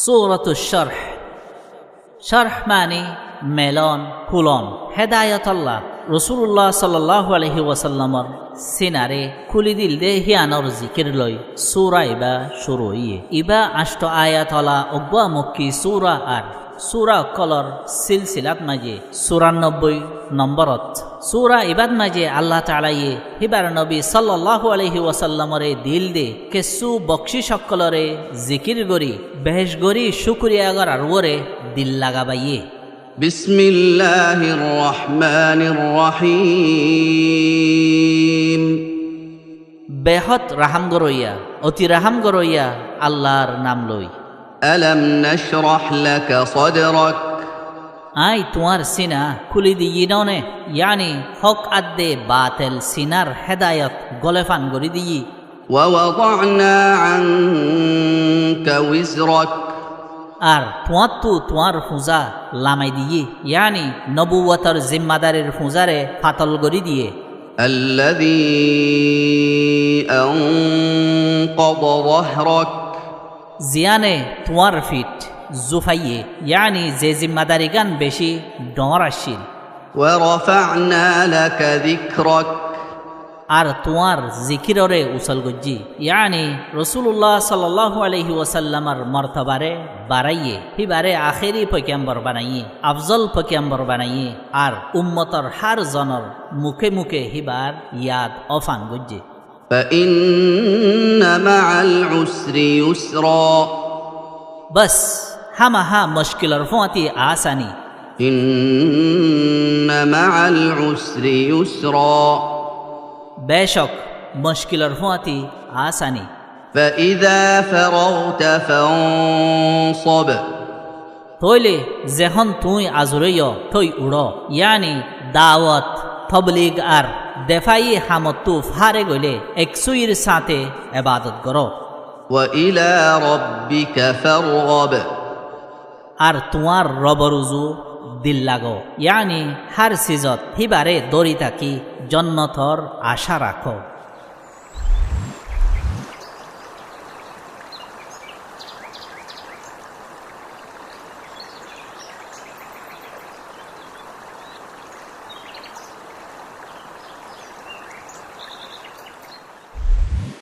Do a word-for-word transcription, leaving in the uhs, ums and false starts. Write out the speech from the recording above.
Súratu Córh. Córh maáni melón, kúlon. Hédayatolla Rosúlulla sollallahu aléihi wosallamor sinaré kúli dil dé híanor zikir loi súra ibá cúru óiye. Ibá añctho ayatola uggúa Mokkí súra ar súra ókkolor sílsilat maze súrannobbói nombórot. Súra ibát maze Allah taalaye híbar nobi sollallahu aléihi wosallamoré dil dé kessú bokcíc ókkoloré zikir gorí, beéc gorí cúkuriya gorár uore dil lagabaiyé. بسم الله الرحمن الرحيم. Behód rahám goróiya, oti rahám goróiya Allar nam loi. ألم نشرح لك صدرك. Aññí tuáñr sína kúli diyí noóne, yáni hók adde batel sinár hédayot gólefan gorí diyí. ووضعنا عنك وزرك. Ar tuáñttu tuáñr fuñzá lamai diyí, yáni nobuwotor zimmadarir fuñzáre fatol gorí diyé. الذي أنقض ظهرك. Ziyáne tuáñr fit zufaiyé, yáni ze zimmadarigán bicí dhoóñr accíl. ورفعنا لك ذكرك. Ar tuáñr zikiroré usol goijjí, yáni Rosúlulla sollallahu aléihi wosallamor mortobaré baráiye, híbaré akéri foikambor banaiyé, afzol foikambor banaiyé, ar ummotor hár zonor muke muke híbar yad ófan goijjé. فإن مع العسر يسرا. Bos, hámahá mockilor fúañti asani. إن مع العسر يسرا. Becók, mockilor fúañti asani. فإذا فرغت فانصب. Tóile zehón tuñí azur óiyo, tói uçó. Yáni dawot, toblig ar defayi hamottú fáre goilé ek súir sáñte ebadot goró. وإلى ربك فارغب. Ar tuáñr Robor uzu dil lago, yáni hár sizot híbaré dóri táki jonnotor acá rakó.